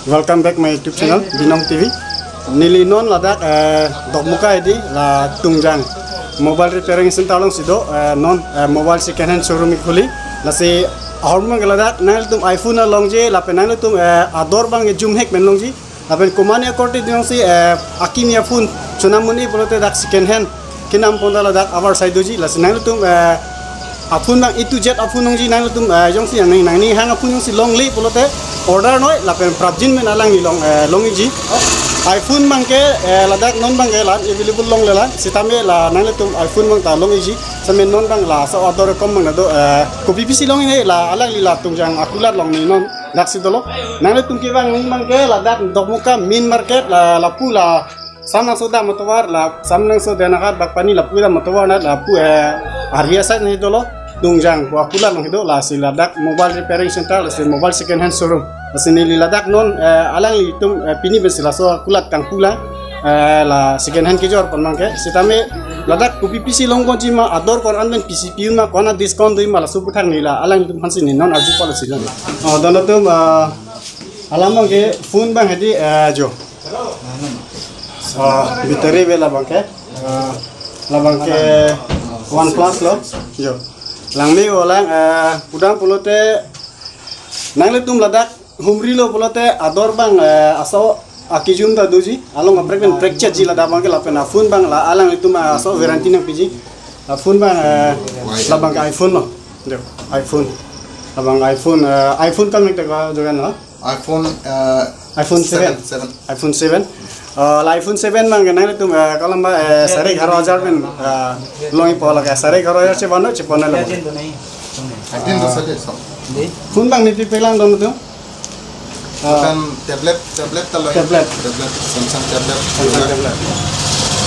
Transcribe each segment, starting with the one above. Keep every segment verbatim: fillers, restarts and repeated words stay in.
Welcome back my YouTube channel, Binong T V. Neli non ladak, eh, Dokmoka hedi, la Tungjang Mobile Repairing Center alongsi do, eh, non, eh, mobile second hand showroom khuli. Lasi ahormu ke ladak, nanglitum iPhone alongji, lapen nanglitum, eh, ador abang jumhek pen longji. Lapen komane akorte dingsi, eh, akimi aphone chonam un-e pulote dak second hand kenam pon ta ladak avarsai doji, lasi nanglitum, eh, aphone abang A to Z aphone longji, nanglitum, eh, jongsi nangning, nangning hang aphone jongsi longle pulote order noi, lapen prapjin pen alangli long, eh, long-ikji. iPhone abang ke, eh, ladak non abang ke la available longle la, sitame la nanglitum iPhone abang ta long-ikji, sitame non abang laso ador kom abang do, eh, kopi pisi long-ikji la alangli la Tungjang akulat along ni non daksi dolo. Nanglitum kevang abang ke ladak Dokmoka main market la, lapu la Samnangso dam atovar, la Samnangso Denahat Bagpani lapu dam atovar nat lapu, eh, arvi asai ni dolo, Tungjang pu akulat along do, lasi ladak mobile repairing center, lasi mobile second hand showroom. Lasi neli ladak non, eh, alanglitum, eh, pini pensi laso akulat kangpu lang, eh, la second hand kejor pon abang ke. Sitame ladak kopi pisi long ponji ma, ador ko-an pen pisi pi-un ma, ko-an a discount do-ik ma, laso aputhak neli la alanglitum aphansi neli non arju palo si non. Oh, don atum, eh, alam abang ke phone abang hedi, eh, jo. Ah, battery bela abang ke. Ah, labang ke OnePlus lo. Jo. Langme-o lang, ah, pudam pulote nanglitum ladak humrilo pulote ador abang, eh, aso akijum ta doji. Along kaprek pen prekchetji ladak abang ke lapen aphone abang la alanglitum aso warranty nangpiji. Aphone abang, eh, labang ke iPhone lo. Jo, iPhone. Labang iPhone, eh, iPhone kam nek ta ko jogan lo. iPhone, eh, iPhone seven. Seven, seven. iPhone seven. Eh, la iPhone seven abang ke nanglitum, eh, kalamba, eh, sare egharo hajar pen, eh, long-ikpo la ke sare egharo hajar chevan do, chevan lo. Atin to saja so. Phone abang ni pi pelang don atum? Eh, Bukan tablet, tablet ta lo. Tablet. Tablet, Samsung tablet. Samsung tablet.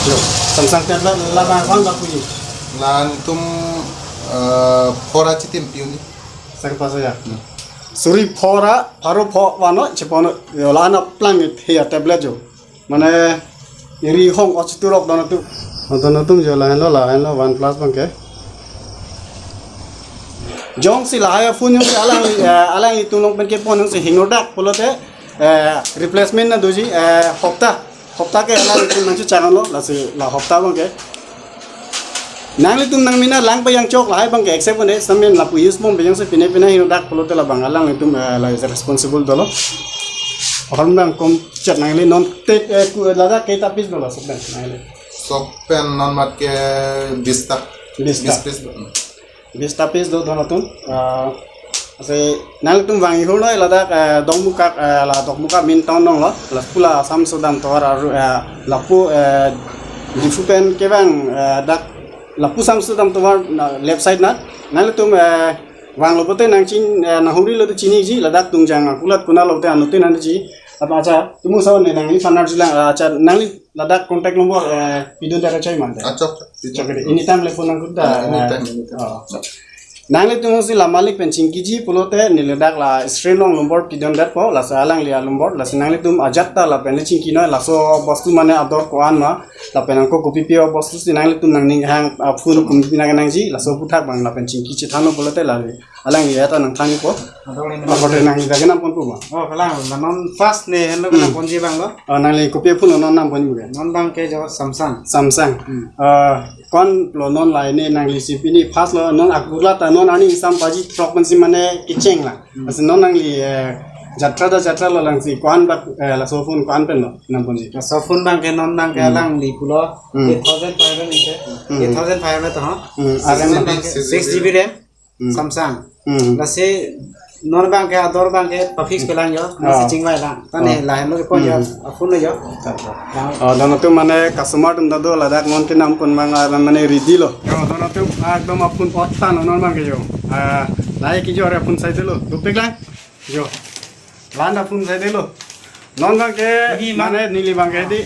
Jo, Samsung tablet labang ko-an bak puji? Latum, eh, phora chitim pi-un-e. Sar pas ya. Hmm. Suri phora, pharo pho vano, chepono, yo la-an aplang it he ya tablet jo. Mane, iri hong o chiturok don atum. Don atum jo lahenlo, lahenlo, OnePlus abang ke. Jongsi lahai aphone jongsi alang, eh, alanglitum along pen kepon jongsi hingnodak pulote, eh, replacement nang doji, eh, hopta. Hopta ke alanglitum nangchechak lo, lasi la hopta abang ke. Nanglitum nangmena lang pajangchok lahai abang ke accept un-e, sitame lapu use bom pajangsi pine pine hingnodak pulote labang alanglitum, eh, la responsible dolo. Ahormu abang kom chat nangli non te, eh, ku, ladak ke ta piece dolo sok pen nangli. Sok pen non mat ke bis ta. Bis ta. Bis piece dolo. Bis ta piece do don atum. Ah, lasi nanglitum vang ihul noi ladak, eh, Dokmoka, eh, la Dokmoka main town along lo. Lapu la Samsodam tovar aru, eh, lapu, eh, Diphu pen kevang, eh, dak lapu Samsodam tovar na left side na. Nanglitum, eh, vanglo pulote nangchin, eh, nanghumrilo te chiniji ladak Tungjang akulat konat lo te anut te nangji. Apa acha tumu sawan ne nangli phan arjulang, eh, acha nangli ladak contact number, eh, pidun dara chai mante. Achok, achok. Chok de, anytime le phone nang kuda. Ah, anytime, eh, anytime. Oh. Nanglitum si la malik pen chingkiji pulote neli ladak la screen along number pidun detpo, lasi alangli anumber, lasi nanglitum ajat ta lapen le chingki noi, laso bostu mane ador ko-an ma, lapen angko kopi pi abostu si nanglitum nangning hang, ah, phone kopi pi nang nangji, laso aputhak abang lapen chingki chethanlo pulote la alangli ya ta nangthan-ikpo. Ador le. Ador le nangli dak kenam ponpo ma? Oh, kalang, la non first ne henlo Hmm. kenam ponji abang lo. Oh, nangli kopi phone non nam ponji abang ke? Non abang ke jo Samsung. Samsung. Hmm. Ah, ko-an lo non la ne nangli si pini first lo non akulat ta non arni isam paji throk pensi mane kecheng la. Hmm. Lasi non nangli, eh, jatra ta jatra lo langsi ko-an bak, eh, laso phone ko-an pen lo nam ponji? Laso phone abang ke non abang ke Hmm. alangli pulo Hmm. eight thousand five hundred ni ke. Hmm. Eight thousand five hundred to, ha? Hmm. Six G B RAM. Six G B RAM. Hmm. Samsung. Hmm. Lasi non abang ke ador abang ke pa-fix pelang jo, non Ah. si chingvai lang. Tane Ah. lahenlo kepon jo, Hmm. aphone jo. Ah. Oh, don atum mane customer atum ta do ladak non kenam pon abang, ah, mane ready lo. Yo, don atum ekdom aphone ottan non abang ke jo. Ah, lahai kejor aphone saidelo. Dopik lang. Jo. La-an aphone saidelo. Non abang ke, Ini, Mang. mane neli abang ke di.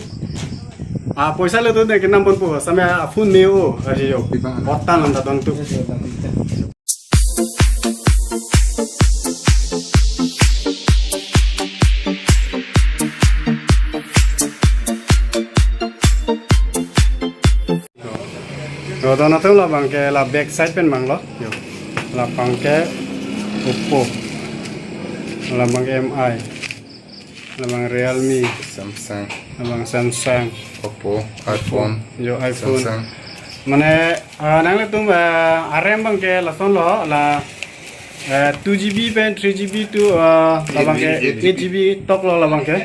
Ah, poisa lo tu ne kenam ponpo, sitame aphone me-o, aji jo. Di bang. Ottan lo ta don atum. Yo, don atum labang ke la back side pen abang lo. Yo. Labang ke Oppo. Labang ke M I. Labang Realme, Samsung, labang Samsung, Oppo, iPhone, yo iPhone. Samsung. Mane ah, nanglitum ah, arem abangke lasonlo la eh, two G B pen three G B to ah, labangke Eight G B. eight G B toklo labangke.